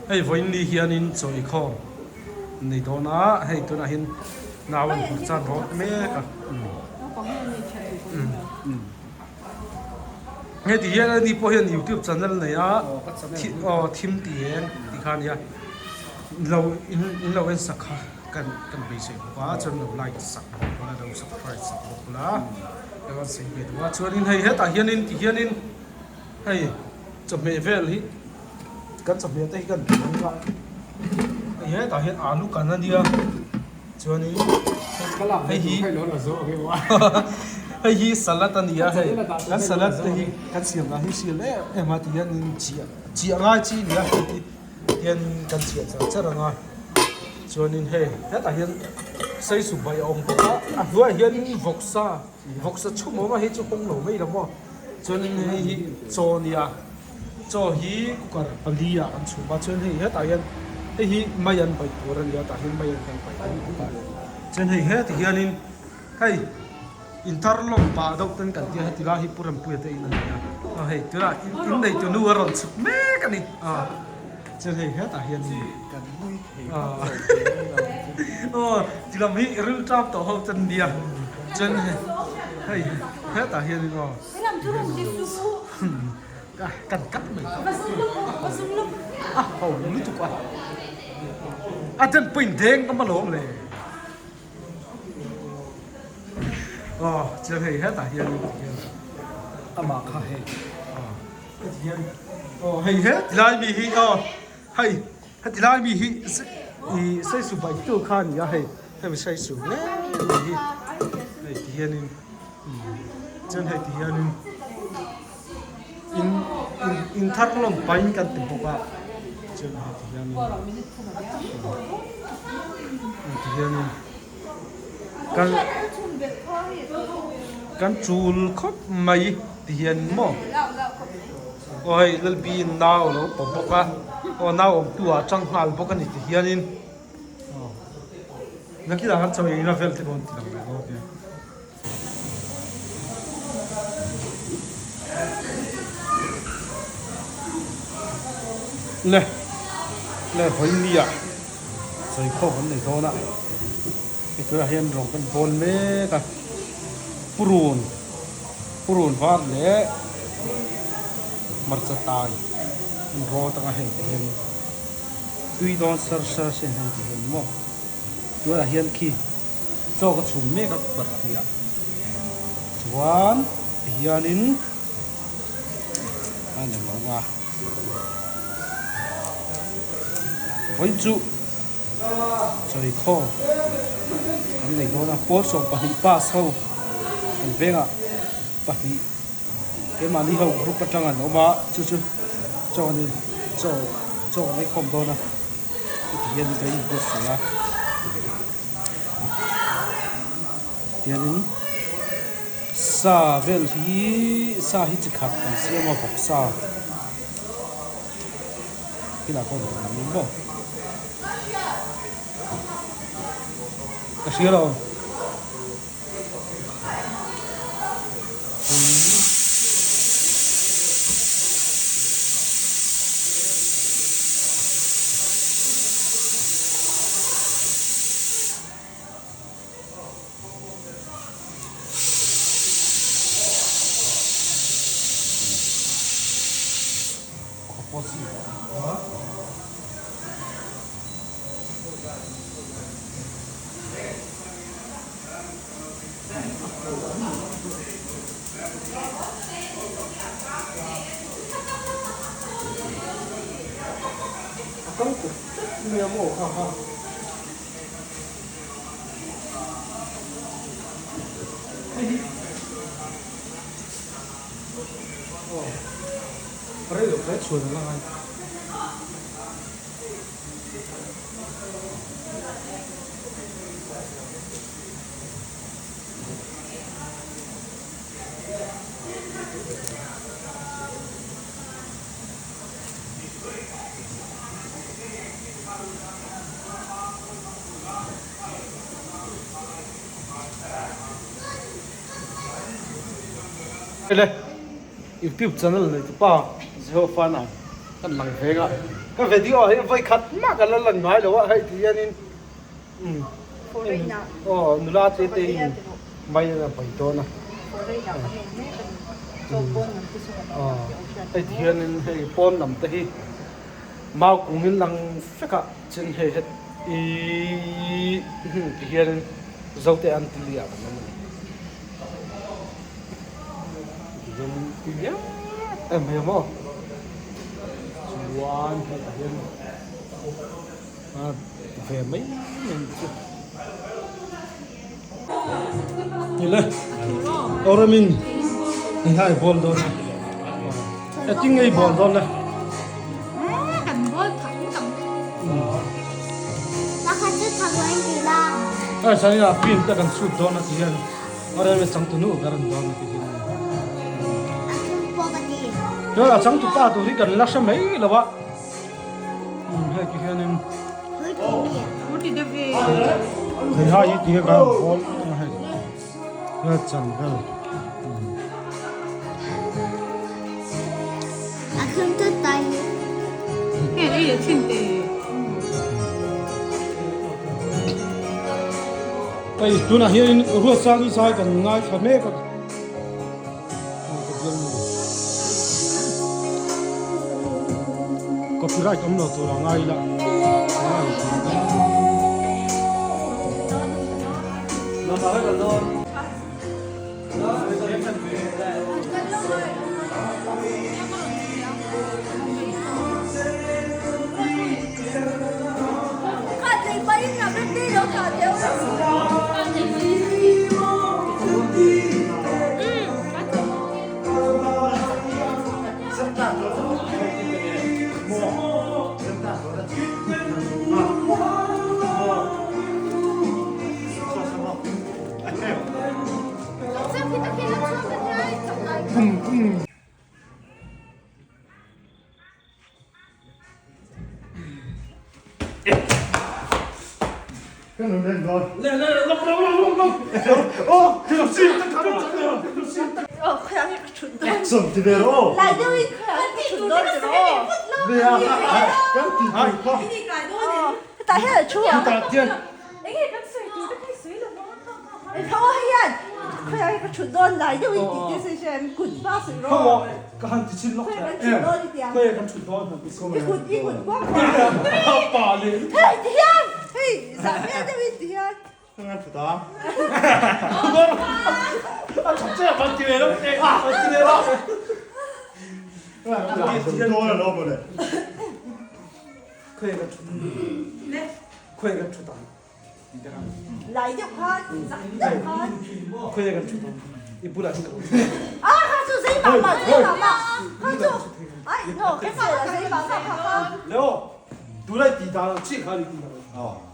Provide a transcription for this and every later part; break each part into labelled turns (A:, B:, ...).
A: Hei vawiin ni hianin chaw inkhawm an nei dawn a, hei tunah hian nau an hmur chan rawt mek a. Hei ti hian ani pawh hian youtube channel nei a, aw thim ti eng tih kha a nia, lo in lo en sak kha kan kan beisei bawk a, chuan lo like sak bawk la, lo subscribe sak bawk la, ka rawn sawi ve duh a, chuanin hei hetah hianin ti hianin hei chawhmeh vel hi. Kan chawhmeh te hi kan tih ang a, hei hetah hian alu kan a nia chuanin hei hi hei hi salad a ni a hei kan salad te hi kan siam dan hi hriat em em a ti hianin chiah chiah ngai chi a ni a hei hi hian kan chiah char char ang a chuanin hei hetah hian saisu bai a awm bawk a a hnuaiah hianin vawksa vawksa chhum a awm a hei chu hawng lo mai lo maw chuanin hei hi chaw a nia. Chaw hi cooker pali ah kan chhum a chuan hei hetah hian hei hi mai an paih tur a ni a tah hian mai an kan paih dawn bawk a chuan hei heti hianin hei inthar lawm pah deuh ten kan tia heti lai hi Pu Rempuia te in a ni a aw hei tunah in nei tunu a rawn chhuk mek a ni a chuan hei hetah hianin aw ti lam hi rilṭam tawh ho ten nia chuan hei hetah hianin aw. Kan kat mai tawh a ho lutuk a a den pawhin deng ka malawm le aw chuan hei hetah hian tihian
B: amah kha hei
A: aw heti hian aw hei heti lai mi hi aw hei heti lai mi hi ih saisu baitu kha a ni a hei hemi saisu ngei mai hi hei ti hianin chuan hei ti hianin. In in in thar lawm pain kan ti bawk a chuan hei ti hianin hei ti hianin kan kan chul khawp mai ti hian maw aw hei lalbiin nau a lo paw bawk a aw nau awm tu ah a tang nghal bawk a ni ti hianin aw nakinah khan chaw ei na vel te pawh an ti lang ve dawn nia. Le le vawinia sawi khawm an nei dawn a hei tunah hian rawng kan bawl mek a purun purun var leh hmarcha tai an rawt ang a hei te hian tui dawn sar sar sin hei ti hian maw tunah hian khi. Chaw ka chhum mek a cooker hnih ah chuan tihianin a ni lo a vawiin chu chawi khawm an nei dawn a pawl 12 pass ho an vengah pahnih keimahni ho group atang an awm a chu chu chaw an chaw chaw an ei khawm dawn a heti hian ka inbuatsaih a. Tianin sa vel hi sa hi chi khat kan siam a vawk sa kinah pawh vawk ang maw ka hria lo. A kal kawp tlat mai a maw kha kha. Hei hi aw rei lo hle chhuan a la ngai. Youtube channel nei tu pa Jehovah nai. Kan lang veng a. Ka video ah hian vawi khat mah ka la lan ngai lo a hei ti hianin umm aw nula te te in mai a pai dawn a. Aw hei ti hianin hei pawn lam te hi mau kung in lang vek a chuan hei het ihh ti hianin zote an ti liah kan awm a ni. Ti hian ti viau em mai ang aw chuan hetah hian a ve mai mai ang chu tile awramin hei hai bawl dawn a engtin nge i bawl dawn le hei sangha pin te kan chhut dawn a ti hian. Arel changtunu ber an dawn a ti hi. Chuan a changtupa tur hi kan la hre mai lo a. Hei ti hianin hei hai hi ti hi ka bawl hei hei chan vel. Hei tunah hianin Ruatsang zai kan ngaithla mek a. Copyright awm lo tur a ngai ila.
C: Lai deuh khan, zak deuh khan.
A: Khawi kan thut ang? I bulah hian ka lo
C: Ah, kha chu zei mah mah, zei mah mah. Kha chu, ai, no, ka se la zei mah mah kha kha.
A: Leo, tunai ti dan ang chi kha ni ti dan.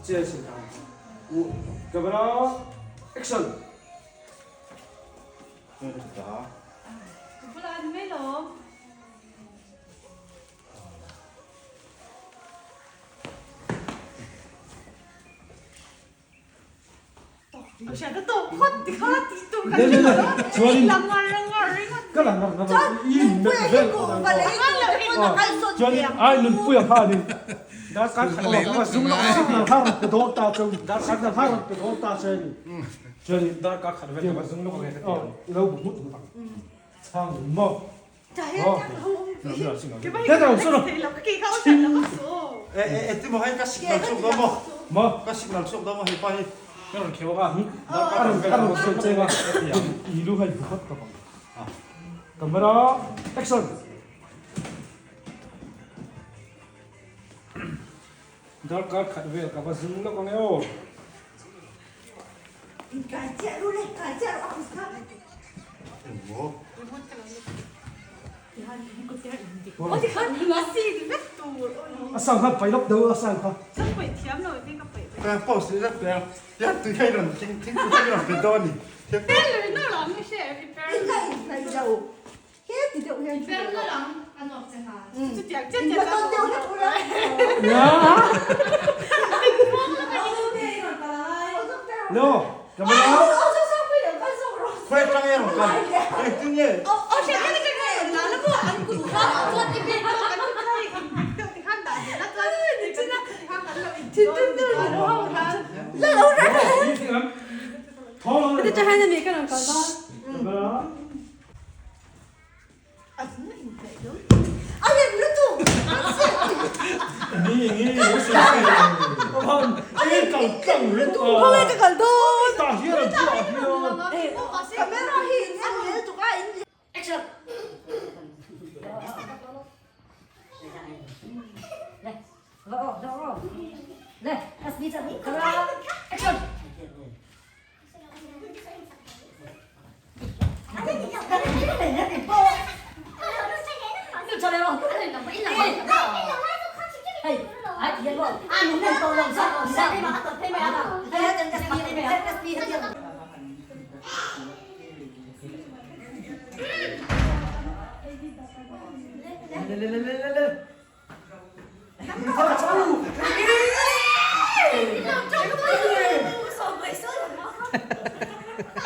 A: Che sin dan. U, camera, action.
D: Bulah ni mai lo.
A: Chuan ai nunpuia khanin chuan darkar khat vel ka zung lawk lo bu nghut nghut ang chhang maw Camera action. Darkar khat vel ka va zung lawk ang e aw.
C: Kai chiah ru le, kai chiah ru a kut kha.
A: A sang kha pai lawk deuh a sang kha. No, camera.